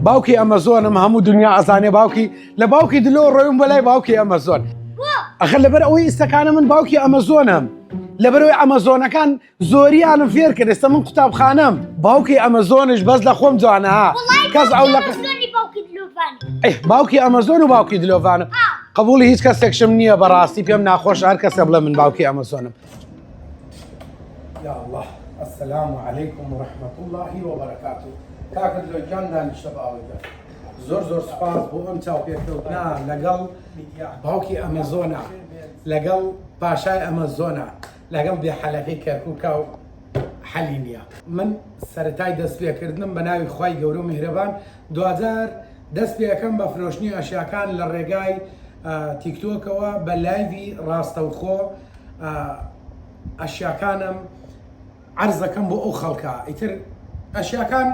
باوکی ئەمەزۆنم هەموو دنیا ئەزانێ باوکی لە باوکی دلۆ ڕۆیم بەلای باوکی ئەمەزۆن ئەخە لەبەر ئەوەی ئیستەکانە من باوکی ئەمەزۆنم لەبەرەوەی ئەمەزۆنەکان زۆریانم فێر کرد ئێستا من قوتابخانەم باوکی ئەمەزۆنش بەس لە خۆم جوانە ها کەس ئەو لە باوکی ئەمەزۆن و باوکی دلۆڤانم قبولی هیچ کەسێکشم نییە بەڕاستی پێم ناخۆش هەر کەسە بڵێ من باوکی ئەمەزۆنم یا الله السلام علیکم و رحمة الله و برکاته کاکە دلۆ گیان دانیشتە باوەگە زۆر زۆر سوپاس بۆ ئەم چاوپێکەوتنە لەگەڵ باوکی ئەمەزۆنا لەگەڵ پاشای ئەمەزۆنا لەگەڵ بێحەلەکەی کەرکووکا و حەلی نییە من سەرەتای دەست پێکردنم بە ناوی خوای گەورە و میهرەبان دواجار دەست پێەکەم بە فرۆشتنی ئەشیاکان لە ڕێگای تیکتۆکەوە بە live ی ڕاستەوخۆ ئەشیاکانم عەرزەکەم بۆ ئەو خەڵکە ئیتر ئەشیاکان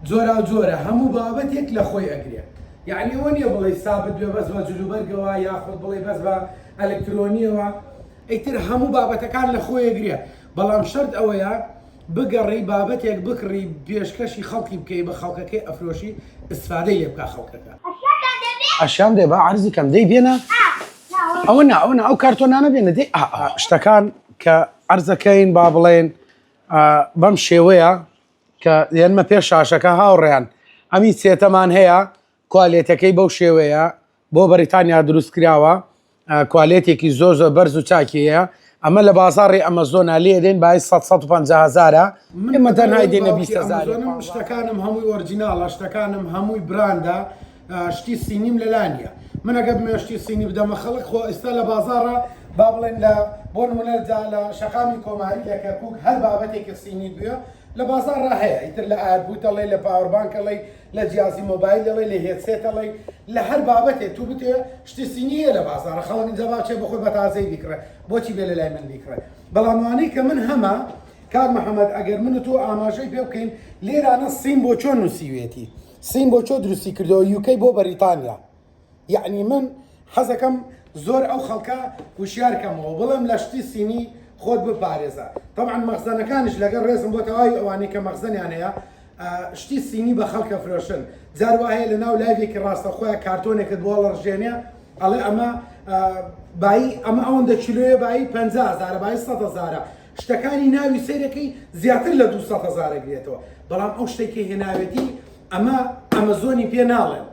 جۆرا و جۆرە هەموو بابەتێک لە خۆی ئەگرێ یعنی ئەوە نییە بڵێ سابت بێ بەس بە جلوبەرگەوە یاخود بڵێ بەس بە ئەلکترۆنیەوە ئیتر هەموو بابەتەکان لە خۆی ئەگرێ بەڵام شەرت ئەوەیە بگەڕێی بابەتێک بکڕی پێشکەشی خەڵکی بکەی بە خەڵکەکەی ئەفرۆشی ئیسفادەی لێ بکا خەڵکەکە. ئەشیام دێ با عەرزی کەم دەی بێنە ئەوە نا ئەوە نا ئەو کارتۆنانە بێنە دەی شتەکان کە عەرزەکەین با بڵێن بەم شێوەیە کە دێنمە پێش شاشەکە هاوڕێیان ئەمی سێتەمان هەیە کوالێتەکەی بەو شێوەیە بۆ بەریتانیا دروست کراوە کوالێتێکی زۆر زۆر بەرز و چاکی هەیە ئەمە لە بازاڕی ئەمەزۆنا لێ دێن بای 150 هزارە ئێمە تەنها دێنە 20 هزار شتەکانم هەمووی original ە شتەکانم هەمووی brand ە شتی سینیم لەلا نییە من ئەگە بمەوێ شتی سینی بدەمە خەڵک خۆ ئێستا لە بازاڕە با بڵێن لە بۆ نمونە جا لە شەقامی کۆماری لە کەرکوک هەر بابەتێکی سینی بووە لە بازاڕا هەیە ئیتر لە AirPod ئەڵێ لە power bank ئەڵێ لە جیازی مۆبایل ئەڵێ لە headset ئەڵێ لە هەر بابەتێ تو بتێ شتی سینی هەیە لە بازاڕە خەڵک ئینجا با بچێ بۆ خۆی بە تازەی بیکڕێ بۆچی بێ لە لای من بیکڕێ بەڵام وانەی کە من هەمە کاک محەممەد ئەگەر من و تۆ ئاماژەی پێ بکەین لێرانە سین بۆ چۆن نووسیوێتی سین بۆ چۆ دروستی کردەوە UK بۆ بەریتانیا یەعنی من حەزەکەم زۆر ئەو خەڵکە وشیار کەمەوە بڵێم لە شتی سینی خۆت بپارێزە تەبعەن مەخزەنەکانیش لەگەڵ ڕێزم بۆ تەواوی ئەوانەی کە مەخزەنیان هەیە شتی سینی بە خەڵکە فرۆشن جار وا هەیە لە ناو live ێکی ڕاستەخۆیە کارتۆنێکت بۆ هەڵەڕژێنێ ئەڵێ ئەمە بایی ئەمە ئەوەندە کیلۆیە بایی 50 هەزارە بایی 100 هەزارە شتەکانی ناوی سەیرەکەی زیاتر لە 200 هەزارە گرێتەوە بەڵام ئەو شتێک کە هێناوێتی ئەمە ئەمەزۆنی پێ ناڵێن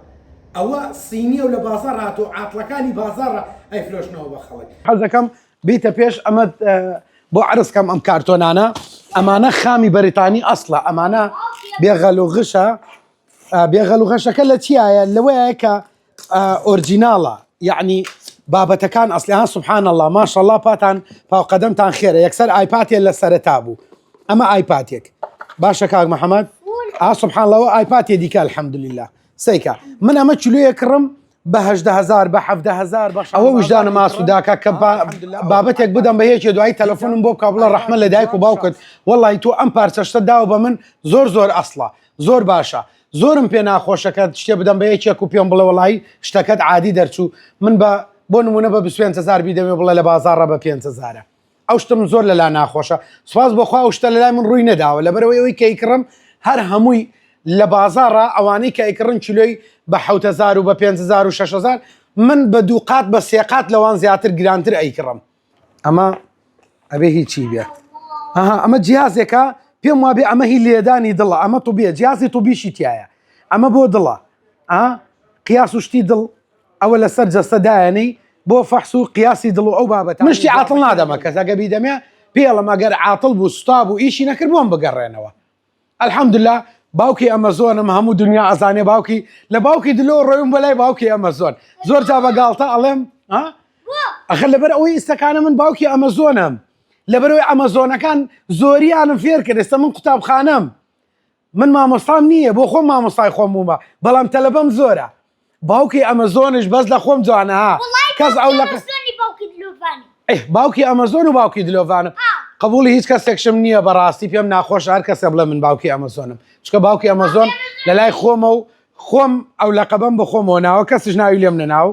ئەوە سینیە و لە بازاڕ هاتووە عاتڵەکانی بازاڕە ئەیفرۆشنەوە بە خەڵک. حەزەکەم بیتە پێش ئەمە بۆ عەرز کەم ئەم کارتۆنانە ئەمانە خامی بەریتانی ئەسڵە ئەمانە بێغەل و غشە بێغەل و غەشەکە لە چیایە لەوەیە کە original ە یعنی بابەتەکان ئەسلیان سبحان الله ماشاءالله پاتان پاوقەدەمتان خێرە یەکسەر iPad ێ لە سەرەتا بوو ئەمە iPad ێک باشە کاک محەممەد ئا سبحان الله iPad ێ دیکە الحمدلله سەیکە من ئەمە کیلۆیە کڕم بە 18 هزار بە 17 هزار بە ئەوە وژدانم ئاسووداکە کە بابەتێک بدەم بە یەکێ دوایی تەلەفۆنم بۆ بکە بڵێ ڕەحمە لە دایک و باوکت وەڵی تۆ ئەم پارچە شتە داوە بە من زۆر زۆر ئەسڵە زۆر باشە زۆرم پێ ناخۆشە کە شتێ بدەم بە یەکێک و پێم بڵێ وەڵی شتەکەت عادی دەرچوو من بە بۆ نمونە بە 25 هزار بیدەمێ بڵێ لە بازاڕە بە 5 هزارە ئەو شتم زۆر لەلا ناخۆشە سواز بۆخوا ئەو شتە لەلای من ڕووی نەداوە لەبەرەوەی ئەوەی کە ئەیکڕم هەر هەمووی لە بازاڕە ئەوانەی کە ئەیکڕن کیلۆی بە 7000 و بە 5000 و 6000 من بە دوو قات بە سێ قات لەوان زیاتر گرانتر ئەیکڕم ئەمە ئەبێ هیچی بێ ئەها ئەمە جیازێکە پێم وابێ ئەمە هی لێدانی دڵە ئەمە طبیە جیازی طبیشی تایە ئەمە بۆ دڵە ئا قیاس و شتی دڵ ئەوە لەسەر جەستە دایەنەی بۆ فەحس و قیاسی دڵ و ئەو بابەتە من شتی عاتڵ نادەمە کەس ئەگە بیدەمێ پێڵم ئەگەر عاتڵ بوو سوتا بوو ئیشی نەکرد بۆم بگەڕێنەوە الحمدلله باوکی ئەمەزۆنم هەموو دنیا ئەزانێ باوکی لە باوکی دلۆ ڕۆیم بەلای باوکی ئەمەزۆن زۆر جا بە گاڵتە ئەڵێم ئەخە لەبەر ئەوەی ئیستەکانە من باوکی ئەمەزۆنم لەبەرەوەی ئەمەزۆنەکان زۆریانم فێر کرد ئێستا من قوتابخانەم من مامۆستام نییە بۆ خۆم مامۆستای خۆم بوومە بەڵام تەلەبەم زۆرە باوکی ئەمەزۆنش بەس لە خۆم جوانە ها کەس ئەو لە باوکی ئەمەزۆن و باوکی دلۆڤانم قبولی هیچ کەسێکشم نییە بەڕاستی پێم ناخۆش هەر کەسێ بڵێ من باوکی ئەمەزۆنم چکە باوکی ئەمەزۆن لە لای خۆمە و خۆم ئەو لەقەبەم بە خۆمەوە ناوە کەسش ناوی لێم نەناو.